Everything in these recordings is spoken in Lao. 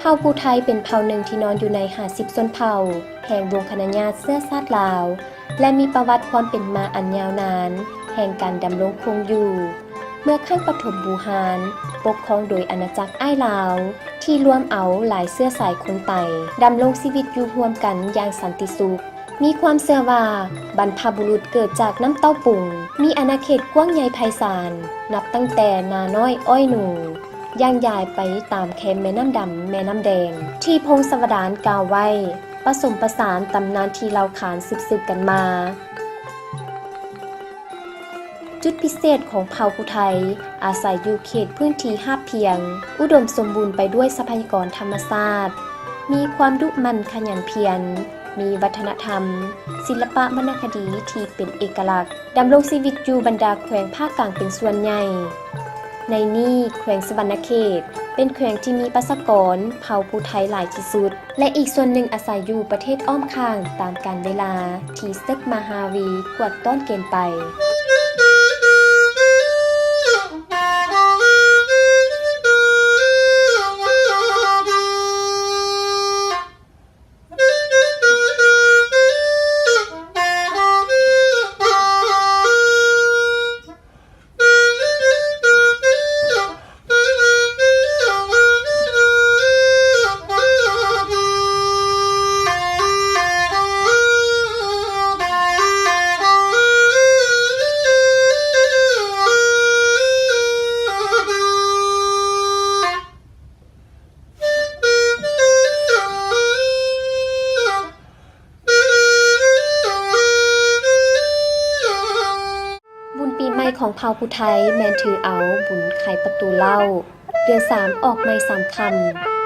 ເຜົ່າຜູ້ໄທເປັນເຜົ່າໜຶ່ງທີ່ນອນຢູ່ໃນຫ້າສິບຊົນເຜົ່າແຫ່ງວົງຄະນະຍາດເຊື້ອຊາດລາວ ແລະ ມີປະຫວັດຄວາມເປັນມາອັນຍາວນານແຫ່ງການດຳລົງຄົງຢູ່. ເມື່ອຄັ້ງປະຖົມບູຮານປົກຄອງໂດຍອານາຈັກອ້າຍລາວ ທີ່ລວມເອົາຫຼາຍເຊື້ອສາຍຄົນໄຕ ດຳລົງຊີວິດຢູ່ຮ່ວມກັນຢ່າງສັນຕິສຸກ. ມີຄວາມເຊື່ອວ່າບັນພະບຸລຸດເກີດຈາກນ້ຳເຕົ້າປຸງ ມີອານາເຂດກວ້າງໃຫຍ່ໄພສານ ນັບຕັ້ງແຕ່ນານ້ອຍອ້ອຍໜູ ຍ່າງຢາຍໄປຕາມແຄມແມ່ນ້ຳດຳ ແມ່ນ້ຳແດງ ທີ່ພົງສະວະດານກ່າວໄວ້ ປະສົມປະສານຕຳນານທີ່ເລົ່າຂານສືບໆກັນມາ. ຈຸດພິເສດຂອງເຜົ່າຜູ້ໄທອາໄສຢູ່ເຂດພື້ນທີ່ຮາບພຽງ, ອຸດົມສົມບູນໄປດ້ວຍຊັບພະຍາກອນທຳມະຊາດ, ມີຄວາມດຸໝັ່ນຂະຫຍັນພຽນ, ມີວັດທະນະທຳ, ສິລະປະວັນນະຄະດີທີ່ເປັນເອກະລັກ, ດຳລົງຊີວິດຢູ່ບັນດາແຂວງພາກກາງເປັນສ່ວນໃຫຍ່. ໃນນີ້ແຂວງສະຫວັນນະເຂດເປັນແຂວງທີ່ມີປະຊາກອນເຜົ່າຜູ້ໄທຫຼາຍທີ່ສຸດ. ແລະ ອີກສ່ວນໜຶ່ງອາໄສຢູ່ປະເທດອ້ອມຂ້າງຕາມການເວລາທີ່ເສິກມະຫາວີກວາດຕ້ອນເກນໄປ. ບຸນປີໃໝ່ຂອງເຜົ່າຜູ້ໄທແມ່ນຖືເອົາບຸນໄຂປະຕູເຫຼົ້າ ເດືອນສາມອອກໃໝ່ສາມຄ່ຳ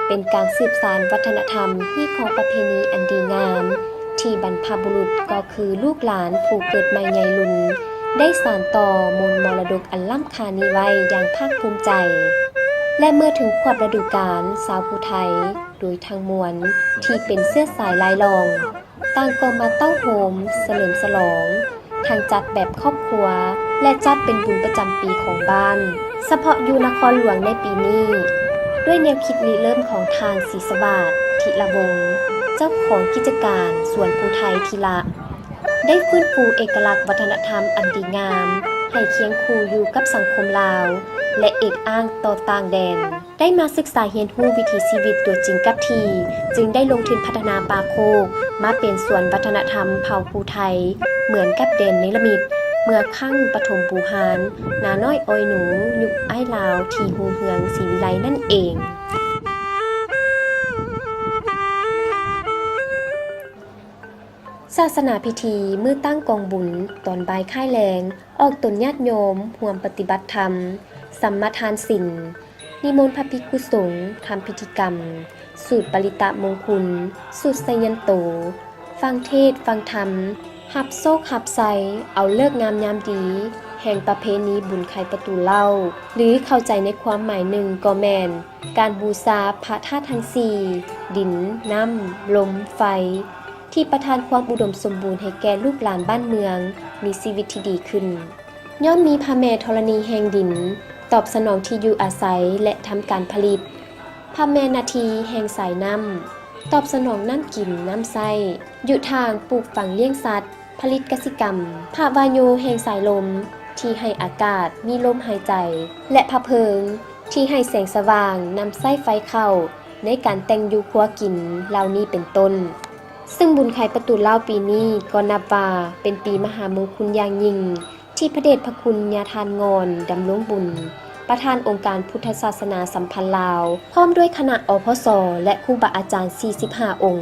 ເປັນການສືບສານວັດທະນະທຳຮີດຄອງປະເພນີອັນດີງາມ ທີ່ບັນພະບຸລຸດກໍຄືລູກຫຼານຜູ້ເກີດໃໝ່ໃຫຍ່ລຸນ ໄດ້ສານຕໍ່ມູນມໍລະດົກອັນລ້ຳຄ່ານີ້ໄວ້ຢ່າງພາກພູມໃຈ. ແລະ ເມື່ອເຖິງຄວບລະດູການ ຊາວຜູ້ໄທໂດຍທັງມວນທີ່ເປັນເຊື້ອສາຍລາຍລອງ ຕ່າງກໍມາເຕົ້າໂຮມສະເຫຼີມສະຫຼອງ ທັງຈັດແບບຄອບຄົວ ແລະ ຈັດເປັນບຸນປະຈຳປີຂອງບ້ານ ສະເພາະຢູ່ນະຄອນຫຼວງໃນປີນີ້ ດ້ວຍແນວຄິດລິເລີ່ມຂອງທ່ານ ສີສະຫວາດ ທິລະວົງ ເຈົ້າຂອງກິດຈະການສວນຜູ້ໄທທີລະ ໄດ້ຟື້ນຟູເອກະລັກວັດທະນະທຳອັນດີງາມໃຫ້ຄຽງຄູ່ຢູ່ກັບສັງຄົມລາວ ແລະ ເອກອ້າງຕໍ່ຕ່າງແດນ. ໄດ້ມາສຶກສາຮຽນຮູ້ວິຖີຊີວິດຕົວຈິງກັບທີ່, ຈຶ່ງໄດ້ລົງທຶນພັດທະນາປ່າໂຄກມາເປັນສວນວັດທະນະທຳເຜົ່າຜູ້ໄທ ເໝືອນກັບແດນເນລະມິດ ເມື່ອຄັ້ງປະຖົມບູຮານ ນານ້ອຍອ້ອຍໜູ ຍຸກອ້າຍລາວທີ່ຮຸ່ງເຮືອງສີວິໄລນັ້ນເອງ. ສາສະໜາພິທີມື້ຕັ້ງກອງບຸນຕອນບ່າຍຄ້າຍແລງ ອອກຕົນຍາດໂຍມຮ່ວມປະຕິບັດທຳ ສຳມະທານສິນ, ນິມົນພະພິກຂຸສົງທຳພິທີກຳ, ສູດປະລິຕະມົງຄຸນ, ສູດໄຊຍັນໂຕ, ຟັງເທດຟັງທຳ, ຮັບໂຊກຮັບໄຊ, ເອົາເລີກງາມຍາມດີ ແຫ່ງປະເພນີບຸນໄຂປະຕູເຫຼົ້າ ຫຼື ເຂົ້າໃຈໃນຄວາມໝາຍໜຶ່ງກໍແມ່ນ ການບູຊາພະທາດທັງສີ່ ດິນ, ນ້ຳ, ລົມ, ໄຟ ທີ່ປະທານຄວາມອຸດົມສົມບູນໃຫ້ແກ່ລູກຫຼານບ້ານເມືອງມີຊີວິດທີ່ດີຂຶ້ນ. ຍ້ອນມີພະແມ່ທໍລະນີແຫ່ງດິນ ຕອບສະໜອງທີ່ຢູ່ອາໄສ ແລະ ທຳການຜະລິດ, ພະແມ່ນາທີແຫ່ງສາຍນ້ຳ ຕອບສະໜອງນ້ຳກິນນ້ຳໃຊ້, ຢູ່ທາງປູກຝັງລ້ຽງສັດ, ຜະລິດກະສິກຳ, ພະວາຍຸແຫ່ງສາຍລົມ ທີ່ໃຫ້ອາກາດມີລົມຫາຍໃຈ ແລະ ພະເພີງ ທີ່ໃຫ້ແສງສະຫວ່າງນຳໃຊ້ໄຟເຂົ້າໃນການແຕ່ງຢູ່ຄົວກິນເຫຼົ່ານີ້ເປັນຕົ້ນ. ຊຶ່ງບຸນໄຂປະຕູເຫຼົ້າປີນີ້ກໍນັບວ່າເປັນປີມະຫາມົງຄຸນຢ່າງຍິ່ງ ທີ່ພະເດດພະຄຸນຍາທ່ານງ່ອນ ດຳລົງບຸນ ປະທານອົງການພຸດທະສາສະໜາສຳພັນລາວ ພ້ອມດ້ວຍຄະນະ ອພສ ແລະ ຄູບາອາຈານສີ່ສິບຫ້າອົງ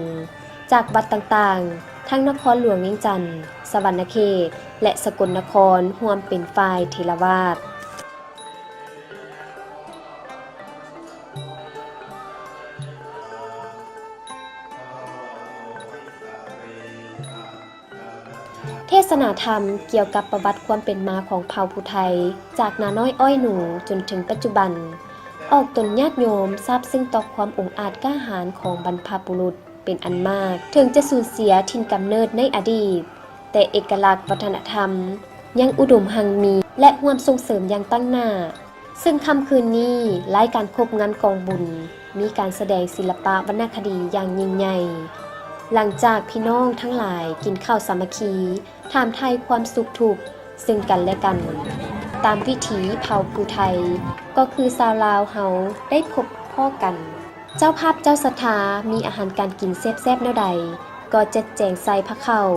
ຈາກວັດຕ່າງໆ ທັງນະຄອນຫຼວງວຽງຈັນ, ສະຫວັນນະເຂດ ແລະ ສະກົນນະຄອນ ຮ່ວມເປັນຝ່າຍເຖລະວາດ. ເທດສະໜາທຳກ່ຽວກັບປະຫວັດຄວາມເປັນມາຂອງເຜົ່າຜູ້ໄທ ຈາກນ້ານ້ອຍອ້ອຍໜູຈົນເຖິງປັດຈຸບັນ ອອກຕົນຍາດໂຍມຊາບຊຶ້ງຕໍ່ຄວາມອົງອາດກ້າຫານຂອງບັນພະບຸລຸດເປັນອັນມາກ. ເຖິງຈະສູນເສຍຖິ່ນກຳເນີດໃນອະດີດ, ແຕ່ເອກະລັກວັດທະນະທຳຍັງອຸດົມຮັ່ງມີ ແລະ ຮ່ວມສົ່ງເສີມຢ່າງຕັ້ງໜ້າ. ຊຶ່ງຄ່ຳຄືນນີ້ ລາຍການຄົບງານກອງບຸນ ມີການສະແດງສິລະປະວັນນະຄະດີຢ່າງຍິ່ງໃຫຍ່. ຫຼັງຈາກພີ່ນ້ອງທັງຫຼາຍກິນເຂົ້າສາມັກຄີ, ຖາມໄຖ່ຄວາມສຸກທຸກເຊິ່ງກັນແລະກັນ, ຕາມວິຖີເຜົ່າຜູ້ໄທ ກໍຄືຊາວລາວເຮົາໄດ້ພົບພໍ້ກັນ. ເຈົ້າພາບເຈົ້າສັດທາມີອາຫານການກິນແຊບໆແນວໃດ ກໍຈັດແຈງໃສ່ພາເຂົ້າ,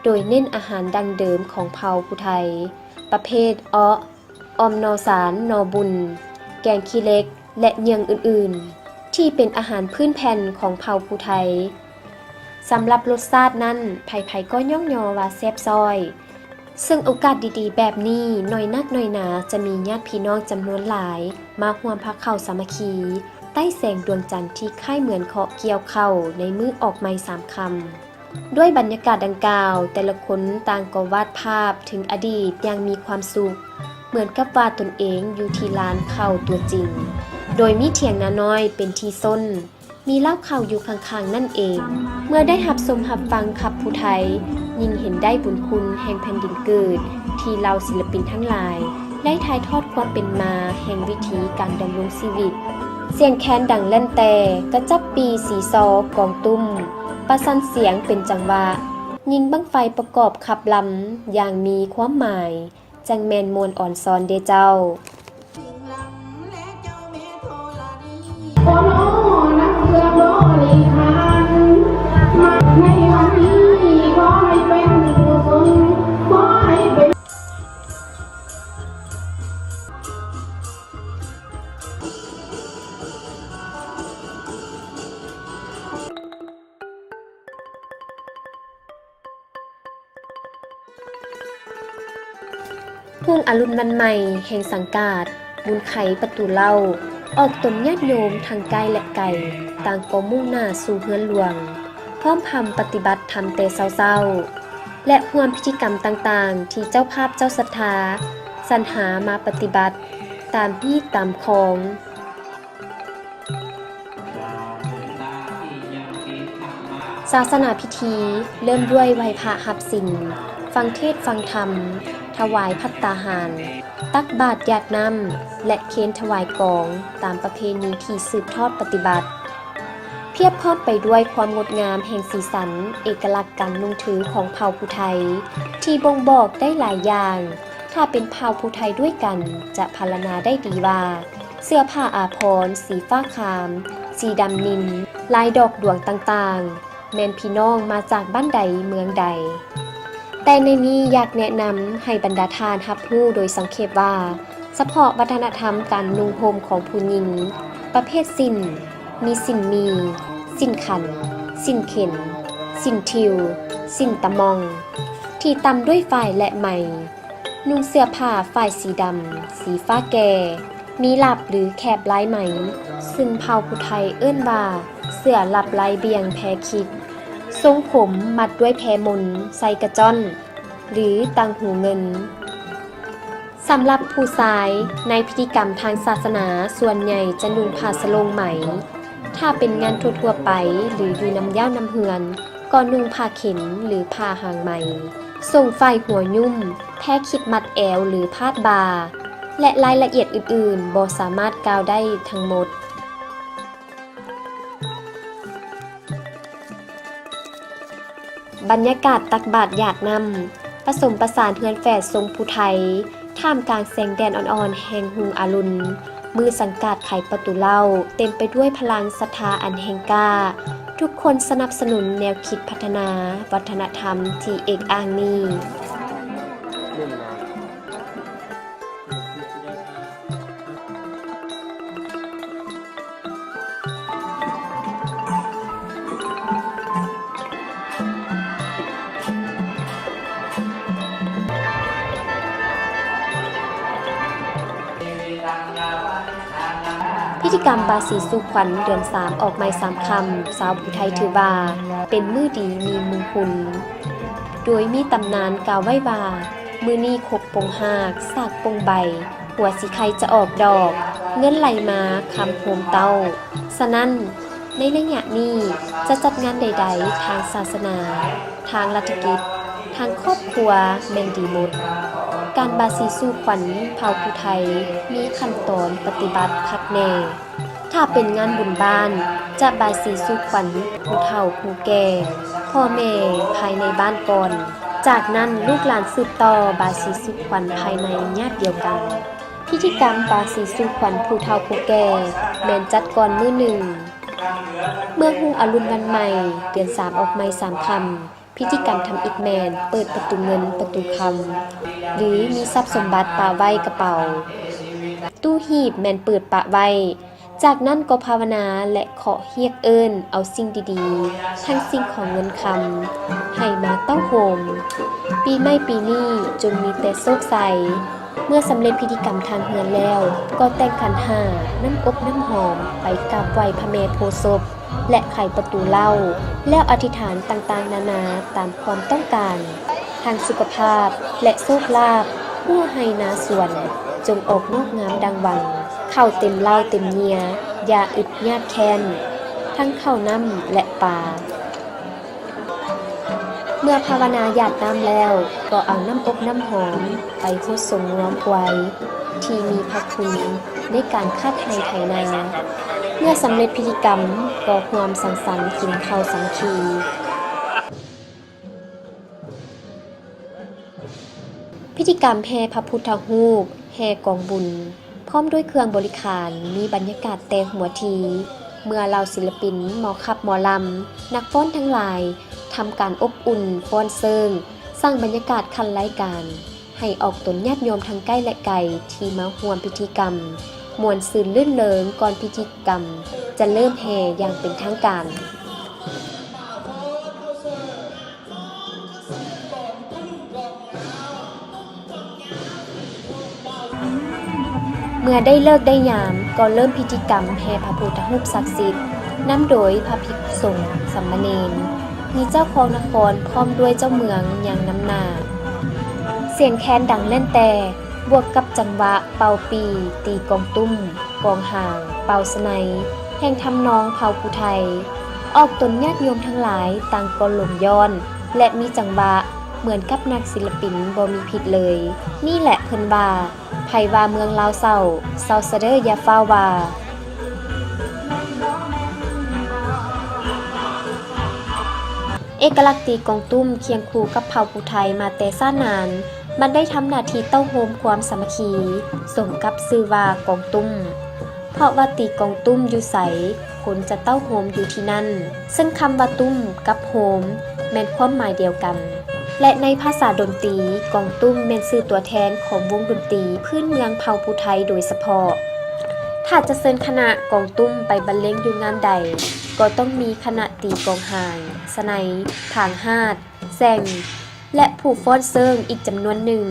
ໂດຍເນັ້ນອາຫານດັ້ງເດີມຂອງເຜົ່າຜູ້ໄທ ປະເພດເອາະ, ອ່ອມໜໍ່ສານ, ໜໍ່ບຸນ, ແກງຂີ້ເຫຼັກ ແລະ ເຫຍື່ອງອື່ນໆ ທີ່ເປັນອາຫານພື້ນແຜ່ນຂອງເຜົ່າຜູ້ໄທ. ສຳລັບລົດຊາດນັ້ນ ໃຜໆກໍຍ້ອງຍໍວ່າແຊບຊ້ອຍ. ເຊິ່ງໂອກາດດີໆແບບນີ້ ໜ້ອຍນັກໜ້ອຍໜາຈະມີຍາດພີ່ນ້ອງຈຳນວນຫຼາຍມາຮ່ວມພາເຂົ້າສາມັກຄີ ໃຕ້ແສງດວງຈັນທີ່ຄ້າຍເໝືອນເຄາະກ່ຽວເຂົ້າໃນມື້ອອກໃໝ່ສາມຄ່ຳ. ດ້ວຍບັນຍາກາດດັ່ງກ່າວ, ແຕ່ລະຄົນຕ່າງກໍວາດພາບເຖິງອະດີດຢ່າງມີຄວາມສຸກ, ເໝືອນກັບວ່າຕົນເອງຢູ່ທີ່ລານເຂົ້າຕົວຈິງ, ໂດຍມີຖຽງນານ້ອຍເປັນທີ່ຊົນ, ມີເລ້າເຂົ້າຢູ່ຂ້າງໆນັ້ນເອງ. ເມື່ອໄດ້ຮັບຊົມຮັບຟັງຄຳຜູ້ໄທ, ຍິ່ງເຫັນໄດ້ບຸນຄຸນແຫ່ງແຜ່ນດິນເກີດ ທີ່ເຫຼົ່າສິລະປິນທັງຫຼາຍ ໄດ້ຖ່າຍທອດຄວາມເປັນມາແຫ່ງວິຖີການດຳລົງຊີວິດ. ສຽງແຄນດັງແລ່ນແຕ່, ກະຈັບປີ, ຊີຊໍ, ກອງຕຸ້ມ, ປະສັນສຽງເປັນຈັງຫວະ, ຍິງບັ້ງໄຟປະກອບຂັບລຳຢ່າງມີຄວາມໝາຍ, ຈັ່ງແມ່ນມ່ວນອອນຊອນເດເຈົ້າ. ຮຸ່ງອະລຸນວັນໃໝ່ແຫ່ງສັງກາດບຸນໄຄປະຕູເຫຼົ້າ ອອກຕົນຍາດໂຍມທັງໃກ້ ແລະ ໄກ ຕ່າງກໍມຸ່ງໜ້າສູ່ເຮືອນຫຼວງ, ພ້ອມພຳປະຕິບັດທຳແຕ່ເຊົ້າໆ ແລະ ຮ່ວມພິທີກຳຕ່າງໆ ທີ່ເຈົ້າພາບເຈົ້າສັດທາສັນຫາມາປະຕິບັດຕາມຮີດຕາມຄອງ. ສາສະໜາພິທີເລີ່ມດ້ວຍໄຫວ້ພະຮັບສິນ, ຟັງເທດຟັງທຳ, ຖວາຍພັດຕາຫານ, ຕັກບາດຢາດນ້ຳ ແລະ ເຄນຖວາຍກອງ ຕາມປະເພນີທີ່ສືບທອດປະຕິບັດ. ພຽບພ້ອມໄປດ້ວຍຄວາມງົດງາມແຫ່ງສີສັນເອກະລັກການນຸ່ງຖືຂອງເຜົ່າຜູ້ໄທ ທີ່ບົ່ງບອກໄດ້ຫຼາຍຢ່າງ. ຖ້າເປັນເຜົ່າຜູ້ໄທດ້ວຍກັນ ຈະພັນລະນາໄດ້ດີວ່າ ເສື້ອຜ້າອາພອນສີຟ້າຄາມ, ສີດຳນິນ, ລາຍດອກດວງຕ່າງໆ ແມ່ນພີ່ນ້ອງມາຈາກບ້ານໃດເມືອງໃດ. ແຕ່ໃນນີ້ຢາກແນະນຳໃຫ້ບັນດາທ່ານຮັບຮູ້ໂດຍສັງເຂບວ່າ ສະເພາະວັດທະນະທຳການນຸ່ງຫົ່ມຂອງຜູ້ຍິງ ປະເພດສິ້ນ ມີສິ້ນໝີ່, ສິ້ນຂັນ, ສິ້ນເຂັນ, ສິ້ນທິວ, ສິ້ນຕະໝ່ອງ ທີ່ຕ່ຳດ້ວຍຝ້າຍ ແລະ ໄໝ, ນຸ່ງເສື້ອຜ້າຝ້າຍສີດຳ, ສີຟ້າແກ່, ມີຫຼັບ ຫຼື ແຄບລາຍໄໝ, ຊຶ່ງເຜົ່າຜູ້ໄທເອີ້ນວ່າ ເສື້ອຫຼັບລາຍບ່ຽງແພຄິດ, ຊົງຜົມມັດດ້ວຍແພມົນໃສ່ກະຈ້ອນ ຫຼື ຕ່າງຫູເງິນ. ສຳລັບຜູ້ຊາຍ, ໃນພິທີກຳທາງສາສະໜາ ສ່ວນໃຫຍ່ຈະນຸ່ງຜ້າສະໂຫຼງໄໝ, ຖ້າເປັນງານທົ່ວໆໄປ ຫຼື ຢູ່ນຳຢ້ານນຳເຮືອນ ກໍນຸ່ງຜ້າເຂັນ ຫຼື ຜ້າຫາງໄໝ, ສົ້ງຝ້າຍຫົວຫຍຸ້ມ, ແພຄິດມັດແອວ ຫຼື ພາດບ່າ ແລະ ລາຍລະອຽດອື່ນໆ ບໍ່ສາມາດກ່າວໄດ້ທັງໝົດ. ບັນຍາກາດຕັກບາດຢາດນ້ຳ ປະສົມປະສານເຮືອນແຝດຊົງຜູ້ໄທ ທ່າມກາງແສງແດດອ່ອນໆແຫ່ງຮຸ່ງອະລຸນ, ມື້ສັງກາດໄຂປະຕູເຫຼົ້າ ເຕັມໄປດ້ວຍພະລັງສັດທາອັນແຮງກ້າ. ທຸກຄົນສະໜັບສະໜູນແນວຄິດພັດທະນາວັດທະນະທຳທີ່ເອກອ້າງນີ້. ພິທີກຳບາສີສູ່ຂວັນເດືອນສາມອອກໃໝ່ສາມຄ່ຳ ຊາວຜູ້ໄທຖືວ່າເປັນມື້ດີມີມຸງຄຸນ, ໂດຍມີຕຳນານກ່າວໄວ້ວ່າ ມື້ນີ້ຄົກປົງຮາກ ສາກປົງໃບ ຫົວສີໄຄຈະອອກດອກ, ເງິນໄຫຼມາ, ຄຳໂຮມເຕົ້າ. ສະນັ້ນ, ໃນໄລຍະນີ້ຈະຈັດງານໃດໆ ທາງສາສະໜາ, ທາງລັດຖະກິດ, ທາງຄອບຄົວ ແມ່ນດີໝົດ. ການບາສີສູ່ຂວັນເຜົ່າຜູ້ໄທ ມີຂັ້ນຕອນປະຕິບັດຄັກແນ່. ຖ້າເປັນງານບຸນບ້ານ ຈະບາຍສີສູ່ຂວັນຜູ້ເຖົ້າຜູ້ແກ່, ພໍ່ແມ່ພາຍໃນບ້ານກ່ອນ, ຈາກນັ້ນລູກຫຼານສືບຕໍ່ບາຍສີສູ່ຂວັນພາຍໃນຍາດດຽວກັນ. ພິທີກຳບາຍສີສູ່ຂວັນຜູ້ເຖົ້າຜູ້ແກ່ແມ່ນຈັດກ່ອນມື້ໜຶ່ງ. ເມື່ອຮຸ່ງອະລຸນວັນໃໝ່, ເດືອນສາມອອກໃໝ່ສາມຄ່ຳ, ພິທີກຳທຳອິດແມ່ນເປີດປະຕູເງິນປະຕູຄຳ ຫຼື ມີຊັບສົມບັດປະໄວ້ກະເປົາ, ຕູ້ຮີບແມ່ນເປີດປະໄວ້. ຈາກນັ້ນກໍພາວະນາ ແລະ ເຄາະຮຽກເອີ້ນເອົາສິ່ງດີໆ ທັງສິ່ງຂອງເງິນຄຳ ໃຫ້ມາເຕົ້າໂຮມ. ປີໃໝ່ປີນີ້ຈົ່ງມີແຕ່ໂຊກໄຊ. ເມື່ອສຳເລັດພິທີກຳທາງເຮືອນແລ້ວ, ກໍແຕ່ງຂັນຫ້າ, ນ້ຳອົບນ້ຳຫອມ ໄປກາບໄຫວ້ພະແມ່ໂພສົບ ແລະ ໄຂປະຕູເລົ້າ, ແລ້ວອະທິຖານຕ່າງໆນານາຕາມຄວາມຕ້ອງການ ທັງສຸຂະພາບ ແລະ ໂຊກລາບ, ຮົ້ວໄຮ່ນາສວນ ຈົ່ງອອກງອກງາມດັ່ງຫວັງ, ເຂົ້າເຕັມເລົ້າເຕັມເຫຍື້ອ, ຢ່າອຶດຍາດແຄ້ນ, ທັງເຂົ້ານ້ຳ ແລະ ປາ. ເມື່ອພາວະນາຢາດນ້ຳແລ້ວ, ກໍເອົານ້ຳອົບນ້ຳຫອມໄປຫົດສົງງົວຄວາຍ ທີ່ມີພະຄຸນໃນການຄາດໄຮ່ໄຖນາ. ເມື່ອສຳເລັດພິທີກຳ, ກໍຮ່ວມສັງສັນກິນເຂົ້າສາມັກຄີ. ພິທີກຳແຫ່ພະພຸດທະຮູບ, ແຫ່ກອງບຸນ ພ້ອມດ້ວຍເຄື່ອງບໍລິຂານ, ມີບັນຍາກາດແຕ່ຫົວທີ. ເມື່ອເຫຼົ່າສິນລະປິນ, ໝໍຂັບໝໍລຳ, ນັກຟ້ອນທັງຫຼາຍ ທຳການອົບອຸ່ນ, ຟ້ອນເສີງ, ສ້າງບັນຍາກາດຂັ້ນລາຍການ ໃຫ້ອອກຕົນຍາດໂຍມທັງໃກ້ ແລະ ໄກ ທີ່ມາຮ່ວມພິທີກຳ ມ່ວນຊື່ນລື່ນເລີງ ກ່ອນພິທີກຳຈະເລີ່ມແຫ່ຢ່າງເປັນທາງການ. ເມື່ອໄດ້ເລີກໄດ້ຍາມ, ກໍເລີ່ມພິທີກຳແຫ່ພະພຸດທະຮູບສັກສິດ, ນຳໂດຍພະພິກສງສາມະເນນ, ມີເຈົ້າຄອງນະຄອນພ້ອມດ້ວຍເຈົ້າເມືອງຍ່າງນຳໜ້າ. ສຽງແຄນດັງແລ່ນແຕ່, ບວກກັບຈັງຫວະເປົ່າປີ່, ຕີກອງຕຸ້ມ, ກອງຫາງ, ເປົ່າສະໄນ, ແຫ່ງທຳນອງເຜົ່າຜູ້ໄທ, ອອກຕົນຍາດໂຍມທັງຫຼາຍຕ່າງກໍຫຼົງຍ້ອນ ແລະ ມີຈັງຫວະເໝືອນກັບນັກສິນລະປິນບໍ່ມີຜິດເລີຍ. ນີ້ແຫຼະເພິ່ນວ່າ, ໃຜວ່າເມືອງລາວເສົ້າ, ເສົ້າຊະເດີຢ່າຟ້າວວ່າ. ເອກະລັກຕີກອງຕຸ້ມຄຽງຄູ່ກັບເຜົ່າຜູ້ໄທມາແຕ່ຊ້ານານ, ມັນໄດ້ທຳໜ້າທີ່ເຕົ້າໂຮມຄວາມສາມັກຄີ, ສົມກັບຊື່ວ່າກອງຕຸ້ມ. ເພາະວ່າຕີກອງຕຸ້ມຢູ່ໃສ, ຄົນຈະເຕົ້າໂຮມຢູ່ທີ່ນັ້ນ, ເຊິ່ງຄຳວ່າຕຸ້ມກັບໂຮມແມ່ນຄວາມໝາຍດຽວກັນ ແລະ ໃນພາສາດົນຕີ, ກອງຕຸ້ມແມ່ນຊື່ຕົວແທນຂອງວົງດົນຕີພື້ນເມືອງເຜົ່າຜູ້ໄທໂດຍສະເພາະ. ຖ້າຈະເຊີນຄະນະກອງຕຸ້ມໄປບັນເລງຢູ່ງານໃດ, ກໍຕ້ອງມີຄະນະຕີກອງຫາງ, ສະໄນ, ຜາງຫາດ, ແຊງ ແລະ ຜູ້ຟ້ອນເສີງອີກຈຳນວນໜຶ່ງ.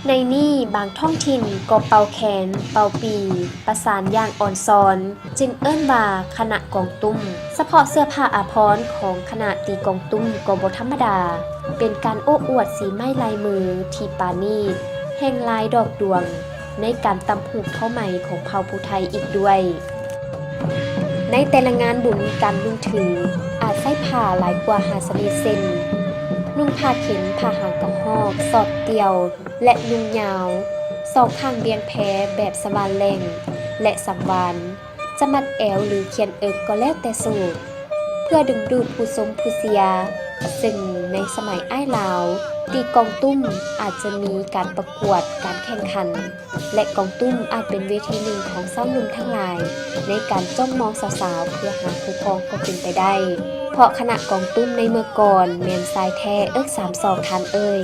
ໃນນີ້ບາງທ້ອງຖິ່ນກໍເປົ່າແຄນ, ເປົ່າປີ່, ປະສານຢ່າງອ່ອນຊອນ, ຈຶ່ງເອີ້ນວ່າຄະນະກອງຕຸ້ມ. ສະເພາະເສື້ອຜ້າອາພອນຂອງຄະນະຕີກອງຕຸ້ມກໍບໍ່ທຳມະດາ, ເປັນການໂອ້ອວດສີໄມ້ລາຍມືທີ່ປານີດ, ແຫ່ງລາຍດອກດວງ ໃນການຕຳຫູກຜ້າໄໝຂອງເຜົ່າຜູ້ໄທອີກດ້ວຍ. ໃນແຕ່ລະງານບຸນ, ການນຸ່ງຖືອາດໃຊ້ຜ້າຫຼາຍກວ່າຫ້າຊະນິດ ເຊັ່ນ ນຸ່ງຜ້າເຂັມ, ຜ້າຫາງກະຮອກ, ສອດຕ່ຽວ ແລະ ນຸ່ງຍາວ, ສອງຂ້າງບ່ຽງແພແບບສະຫວ່ານແຫຼ່ງ ແລະ ສຳຫວ່ານ, ຈະມັດແອວ ຫຼື ຂຽນເອິກກໍແລ້ວແຕ່ສູດ. ເພື່ອດຶງດູດຜູ້ຊົມຜູ້ເຊຍ, ເຊິ່ງໃນສະໄໝອ້າຍລາວ, ຕີກອງຕຸ້ມອາດຈະມີການປະກວດການແຂ່ງຂັນ ແລະ ກອງຕຸ້ມອາດເປັນເວທີໜຶ່ງຂອງຊາວໜຸ່ມທັງຫຼາຍ ໃນການຈ້ອງມອງສາວໆ ເພື່ອຫາຄູ່ຄອງກໍເປັນໄປໄດ້, ເພາະຄະນະກອງຕຸ້ມໃນເມື່ອກ່ອນແມ່ນຊາຍແທ້ເອິກສາມສອງທ່ານເອີຍ.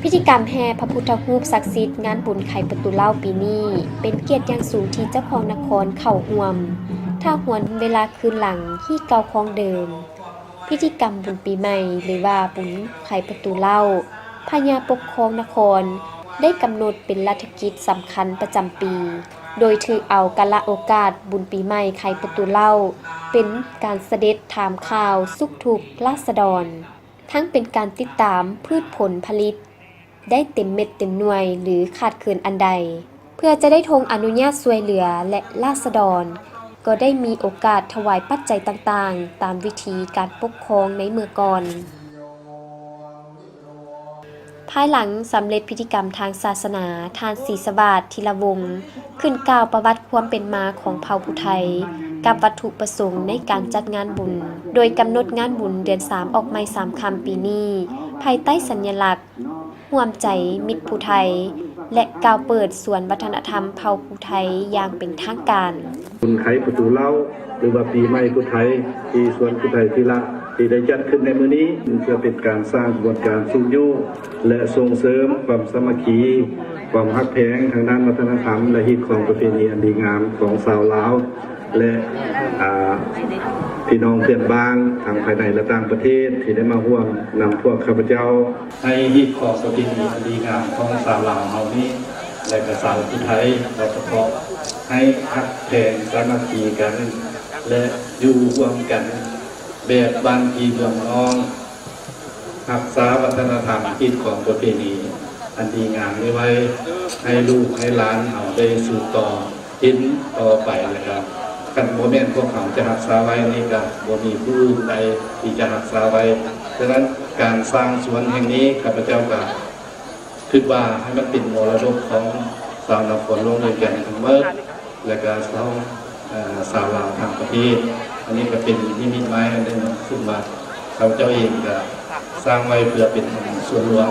ພິທີກຳແຫ່ພະພຸດທະຮູບສັກສິດງານບຸນໄຂປະຕູເລົ້າປີນີ້ ເປັນກຽດຢ່າງສູງທີ່ເຈົ້າຄອງນະຄອນເຂົ້າຮ່ວມ. ຖ້າຫວນເວລາຄືນຫຼັງຮີດເກົ່າຄອງເດີມ, ພິທີກຳບຸນປີໃໝ່ ຫຼືວ່າບຸນໄຂປະຕູເລົ້າ ພະຍາປົກຄອງນະຄອນໄດ້ກຳນົດເປັນລັດຖະກິດສຳຄັນປະຈຳປີ. ໂດຍຖືເອົາກາລະໂອກາດບຸນປີໃໝ່ໄຂປະຕູເຫຼົ້າ ເປັນການສະເດັດຖາມຂ່າວສຸກທຸກລາຊະດອນ, ທັງເປັນການຕິດຕາມພືດຜົນຜະລິດ ໄດ້ເຕັມເມັດເຕັມໜ່ວຍ ຫຼື ຂາດເຂີນອັນໃດ, ເພື່ອຈະໄດ້ທົ່ງອະນຸຍາດຊ່ວຍເຫຼືອ ແລະ ລາຊະດອນກໍໄດ້ມີໂອກາດຖວາຍປັດໄຈຕ່າງໆ ຕາມວິທີການປົກຄອງໃນເມື່ອກ່ອນ. ພາຍຫຼັງສຳເລັດພິທີກຳທາງສາສະໜາ, ທ່ານ ສີສະຫວາດ ທີລະວົງ ຂຶ້ນກ່າວປະຫວັດຄວາມເປັນມາຂອງເຜົ່າຜູ້ໄທ ກັບວັດຖຸປະສົງໃນການຈັດງານບຸນ, ໂດຍກຳນົດງານບຸນເດືອນສາມອອກໃໝ່ສາມຄ່ຳປີນີ້ ພາຍໃຕ້ສັນຍະລັກ ຮ່ວມໃຈມິດຜູ້ໄທ ແລະ ກ່າວເປີດສວນວັດທະນະທຳເຜົ່າຜູ້ໄທຢ່າງເປັນທາງການ. ບຸນໄຂປະຕູເຫຼົ້າ ຫຼືວ່າປີໃໝ່ຜູ້ໄທ ທີ່ສວນຜູ້ໄທທີລະ ທີ່ໄດ້ຈັດຂຶ້ນໃນມື້ນີ້ ເພື່ອເປັນການສ້າງຂະບວນການຊຸກຍູ້ ແລະ ສົ່ງເສີມຄວາມສາມັກຄີ, ຄວາມຮັກແພງທາງດ້ານວັດທະນະທຳ ແລະ ຮີດຄອງປະເພນີອັນດີງາມຂອງຊາວລາວ ແລະ ອາ ພີ່ນ້ອງເພື່ອນບ້ານທັງພາຍໃນ ແລະ ຕ່າງປະເທດ ທີ່ໄດ້ມາຮ່ວມນຳພວກຂ້າພະເຈົ້າ ໃຫ້ຮີດຄອງປະເພນີອັນດີງາມຂອງຊາວລາວເຮົານີ້ ແລະ ກະຊາວຜູ້ໄທໂດຍສະເພາະ ໃຫ້ຮັກແພງສາມັກຄີກັນ ແລະ ຢູ່ຮ່ວມກັນແບບບ້ານພີ່ເມືອງນ້ອງ, ຮັກສາວັດທະນະທຳ, ຮີດຄອງປະເພນີອັນດີງາມນີ້ໄວ້ ໃຫ້ລູກໃຫ້ຫຼານເຮົາໄດ້ສືບຕໍ່ ເຫັນຕໍ່ໄປ ແລະກະຄັນບໍ່ແມ່ນພວກເຮົາຈະຮັກສາໄວ້ນີ້ ກະບໍ່ມີຜູ້ອື່ນໃດທີ່ຈະຮັກສາໄວ້. ສະນັ້ນ ການສ້າງສວນແຫ່ງນີ້ ຂ້າພະເຈົ້າກະຄິດວ່າໃຫ້ມັນເປັນມໍລະດົກຂອງຊາວນະຄອນຫຼວງວຽງຈັນທັງໝົດ ແລະກະຊາວ ເອີ ຊາວລາວທັງປະເທດ. ອັນນີ້ກະເປັນນິມິດໝາຍອັນໜຶ່ງ ຊຶ່ງວ່າຂ້າພະເຈົ້າເອງກະສ້າງໄວ້ເພື່ອເປັນສ່ວນລວມ,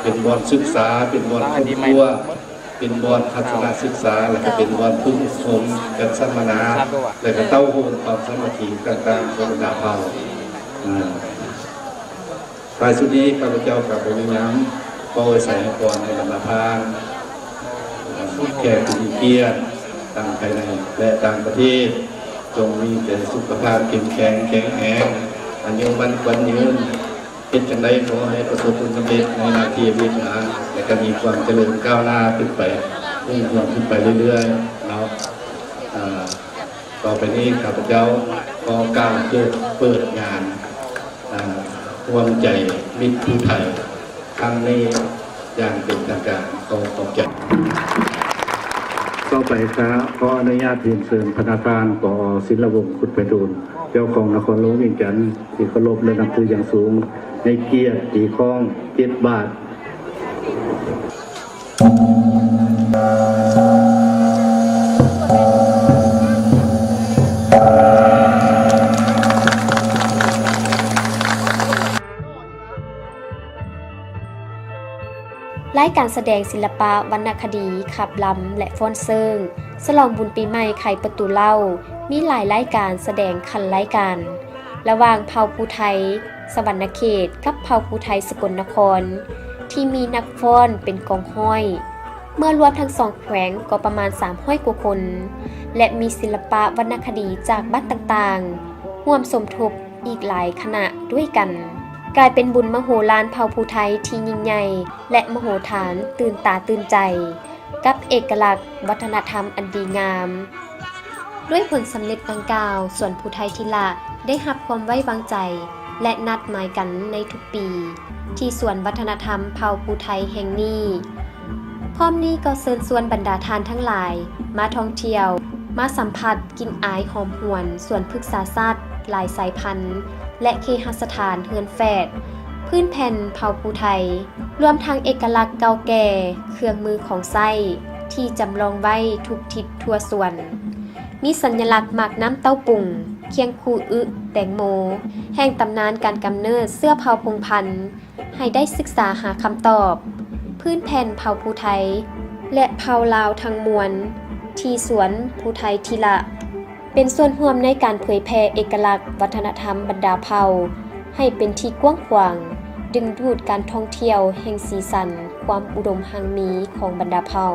ເປັນບ່ອນສຶກສາ, ເປັນບ່ອນຄົ້ນຄວ້າ, ເປັນບ່ອນທັດສະນະສຶກສາ ແລະກະເປັນບ່ອນຝຶກອົບຮົມກັນສຳມະນາ ແລະກະເຕົ້າໂຮມຄວາມສາມັກຄີຕ່າງໆຂອງບັນດາເຜົ່າ. ອາ ທ້າຍສຸດນີ້ ຂ້າພະເຈົ້າກະບໍ່ມີຫຍັງ ຂໍອວຍໄຊໃຫ້ພອນໃຫ້ບັນດາທ່ານ ແຂກຜູ້ມີກຽດ ທັງພາຍໃນ ແລະ ຕ່າງປະເທດ ຈົ່ງມີແຕ່ສຸຂະພາບເຂັ້ມແຂງ ແຂງແຮງ ອາຍຸໝັ້ນຂວັນຍືນ ເຮັດຈັ່ງໃດຂໍໃຫ້ປະສົບຜົນສຳເລັດໃນໜ້າທີ່ວຽກງານ ແລະກະມີຄວາມຈະເລີນກ້າວໜ້າຂຶ້ນໄປ ຮຸ່ງເຮືອງຂຶ້ນໄປເລື້ອຍໆເນາະ. ອາ ຕໍ່ໄປນີ້ຂ້າພະເຈົ້າຂໍກ່າວເປີດ ເປີດງານ ອາ ຮ່ວມໃຈມິດຜູ້ໄທ ຄັ້ງນີ້ຢ່າງເປັນທາງການ. ຂໍຂອບໃຈ. ຕໍ່ໄປຂ້າຂໍອະນຸຍາດຮຽນເຊີນພະນະທ່ານ ປອ ສິນລະວົງ ຄຸດໄພທູນ ເຈົ້າຄອງນະຄອນຫຼວງວຽງຈັນ ທີ່ເຄົາລົບ ແລະ ນັບຖືຢ່າງສູງ ໃນກຽດຕີຄ້ອງເຈັດບາດ. ລາຍການສະແດງສິລະປະວັນນະຄະດີ ຂັບລຳ ແລະ ຟ້ອນເສີ້ງ ສະຫຼອງບຸນປີໃໝ່ໄຂປະຕູເຫຼົ້າ ມີຫຼາຍລາຍການສະແດງຂັ້ນລາຍການ ລະຫວ່າງເຜົ່າພູໄທ ສະຫວັນນະເຂດ ກັບເຜົ່າພູໄທສະກົນນະຄອນ ທີ່ມີນັກຟ້ອນເປັນກອງຮ້ອຍ, ເມື່ອລວມທັງສອງແຂວງກໍປະມານສາມຮ້ອຍກວ່າຄົນ ແລະ ມີສິລະປະວັນນະຄະດີຈາກບ້ານຕ່າງໆ ຮ່ວມສົມທົບອີກຫຼາຍຄະນະດ້ວຍກັນ, ກາຍເປັນບຸນມະໂຫລານເຜົ່າພູໄທທີ່ຍິ່ງໃຫຍ່ ແລະ ມະໂຫຖານຕື່ນຕາຕື່ນໃຈ ກັບເອກະລັກວັດທະນະທຳອັນດີງາມ. ດ້ວຍຜົນສຳເລັດດັ່ງກ່າວ, ສວນພູໄທທີລະໄດ້ຮັບຄວາມໄວ້ວາງໃຈ ແລະ ນັດໝາຍກັນໃນທຸກປີ ທີ່ສວນວັດທະນະທຳເຜົ່າພູໄທແຫ່ງນີ້. ພ້ອມນີ້ກໍເຊີນຊວນບັນດາທ່ານທັງຫຼາຍມາທ່ອງທ່ຽວ, ມາສຳຜັດກິ່ນອາຍຫອມຫວນສວນພຶກສາສັດຫຼາຍສາຍພັນ ແລະ ເຄຫະສະຖານເຮືອນແຝດພື້ນແຜ່ນເຜົ່າພູໄທ, ລວມທັງເອກະລັກເກົ່າແກ່, ເຄື່ອງມືຂອງໃຊ້ທີ່ຈຳລອງໄວ້ທຸກທິດທົ່ວສວນ, ມີສັນຍະລັກໝາກນ້ຳເຕົ້າປຸງ, ຄຽງຄູ່ອຶ, ແຕງໂມ, ແຫ່ງຕຳນານການກຳເນີດເຊື້ອເຜົ່າພົງພັນ ໃຫ້ໄດ້ສຶກສາຫາຄຳຕອບ ພື້ນແຜ່ນເຜົ່າພູໄທ ແລະ ເຜົ່າລາວທັງມວນ ທີ່ສວນພູໄທທີລະ ເປັນສ່ວນຮ່ວມໃນການເຜີຍແຜ່ເອກະລັກວັດທະນະທຳບັນດາເຜົ່າ ໃຫ້ເປັນທີ່ກວ້າງຂວາງ, ດຶງດູດການທ່ອງທ່ຽວແຫ່ງສີສັນຄວາມອຸດົມຮັ່ງມີຂອງບັນດາເຜົ່າ.